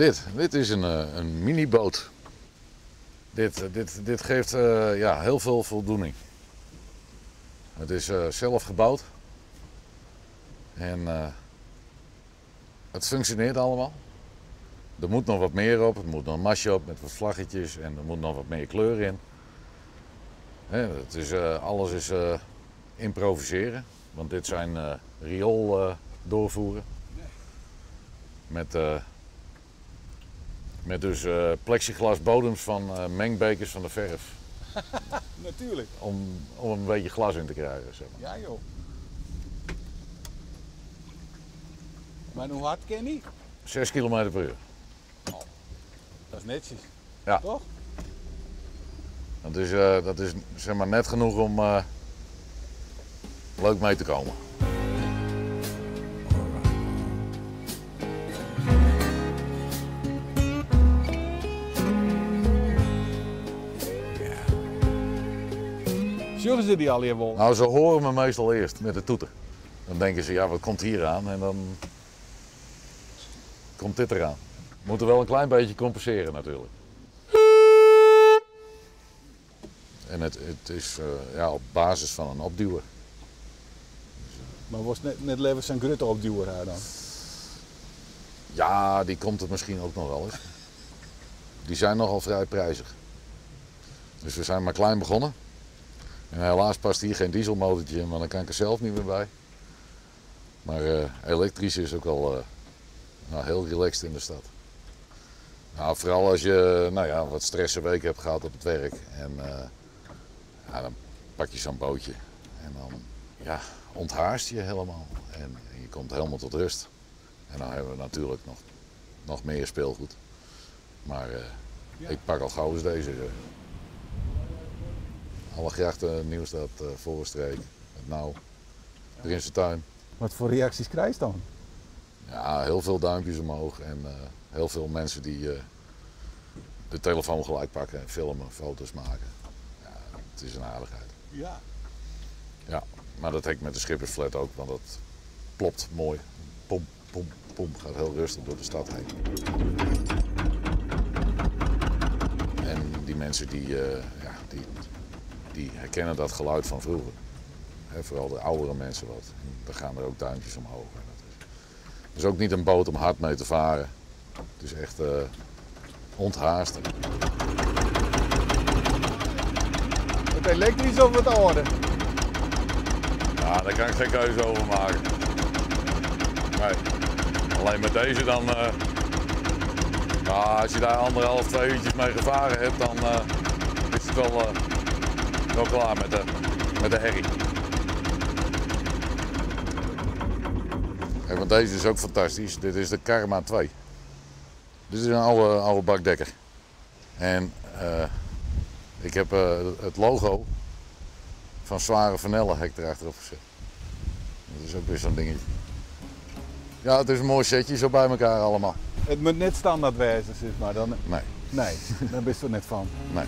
Dit, dit is een, een miniboot. Dit, dit, dit geeft ja, heel veel voldoening. Het is zelf gebouwd. En het functioneert allemaal. Er moet nog wat meer op. Er moet nog een mastje op met wat vlaggetjes en er moet nog wat meer kleur in. Hè, alles is improviseren, want dit zijn riool doorvoeren. Met dus plexiglas bodems van mengbekers van de verf. Natuurlijk. Om een beetje glas in te krijgen. Zeg maar. Ja joh. Maar hoe hard ken die? 6 kilometer per uur. Oh, dat is netjes. Ja. Toch? Dat is net genoeg om leuk mee te komen. Zullen ze die al hier wel? Ze horen me meestal eerst met de toeter. Dan denken ze, ja, wat komt hier aan? En dan komt dit eraan. We moeten wel een klein beetje compenseren natuurlijk. En het is op basis van een opduwer. Maar was net even zo'n grote opduwer daar dan? Ja, die komt er misschien ook nog wel eens. Die zijn nogal vrij prijzig. Dus we zijn maar klein begonnen. En helaas past hier geen dieselmotortje in, want dan kan ik er zelf niet meer bij. Maar elektrisch is ook al heel relaxed in de stad. Vooral als je wat stresse week hebt gehad op het werk. En dan pak je zo'n bootje en dan onthaast je helemaal. En je komt helemaal tot rust. En dan hebben we natuurlijk nog meer speelgoed. Maar ik pak al gauw eens deze. Alle grachten, Nieuwstad, Voorstreek, het Nauw, Prinsentuin. Wat voor reacties krijg je dan? Ja, heel veel duimpjes omhoog en heel veel mensen die de telefoon gelijk pakken en filmen, foto's maken. Ja, het is een aardigheid. Ja, maar dat heb ik met de Schippersflat ook, want dat plopt mooi. Pom, pom, pom, gaat heel rustig door de stad heen. En die mensen die herkennen dat geluid van vroeger. Hè, vooral de oudere mensen wat. En dan gaan er ook duimpjes omhoog. En dat is ook niet een boot om hard mee te varen. Het is echt onthaast. Het elektrisch of het oude? Ja, daar kan ik geen keuze over maken. Nee. Alleen met deze dan... als je daar anderhalf, 2 uurtjes mee gevaren hebt, dan is het wel klaar met de herrie. Kijk, want deze is ook fantastisch. Dit is de Karma 2. Dit is een oude bakdekker. En ik heb het logo van Zware Vanelle heb ik erachterop gezet. Dat is ook weer zo'n dingetje. Ja, het is een mooi setje zo bij elkaar allemaal. Het moet net standaard wezen, zeg maar. Dan... Nee. Nee, daar ben je er net van. Nee.